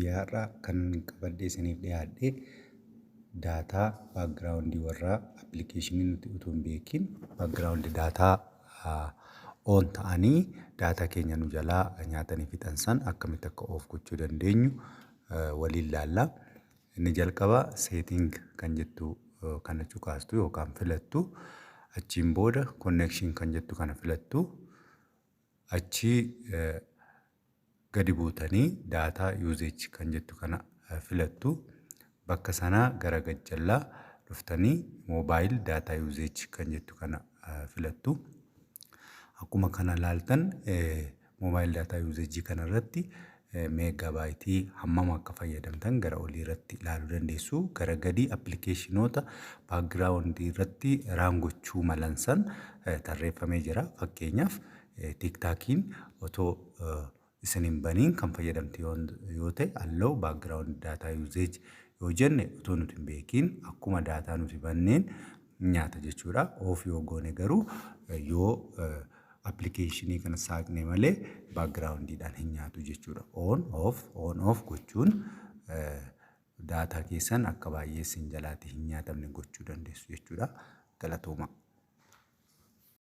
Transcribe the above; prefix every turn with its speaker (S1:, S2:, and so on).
S1: Guyyaa har'aa kan qabadhee isiniif dhiyaadhe data background warraa application nuti utuu hin beekin background data on ta'anii data keenya nu jalaa nyaatanii fixan san akkamitti akka off gochuu dandeenyu waliin laalla. Inni jalqaba setting kan jettu kana cuqaastu yookaan filattu. Achiin booda connection kan jettu kana filattu. Achii gadi buutanii data usage kan jettu kana filattu. Bakka sanaa gara gajjallaa dhuftanii mobile data usage kan jettu kana filattu. Akkuma kana laaltan, mobile data usage kanarratti megabyte hammam akka fayyadamtan gara olii irratti ilaaluu dandeessu. Gara gadii applicationoota background irratti run gochuu malan san tarreeffamee jira. Fakkeenyaaf, TikTokiin otoo isin hin baniin kan fayyadamte yoo ta'e, allow background data usage yoo jenne, otoo nuti hin beekiin akkuma data nuti banneen nyaata jechuudha. Off yoo goone garuu, yoo application kana saaqne malee backgroundiidhaan hin nyaatu jechuudha. On off, on off gochuun data keessan akka baay'ee isin jalaatti hin nyaatamne gochuu dandeessu jechuudha. Galatooma.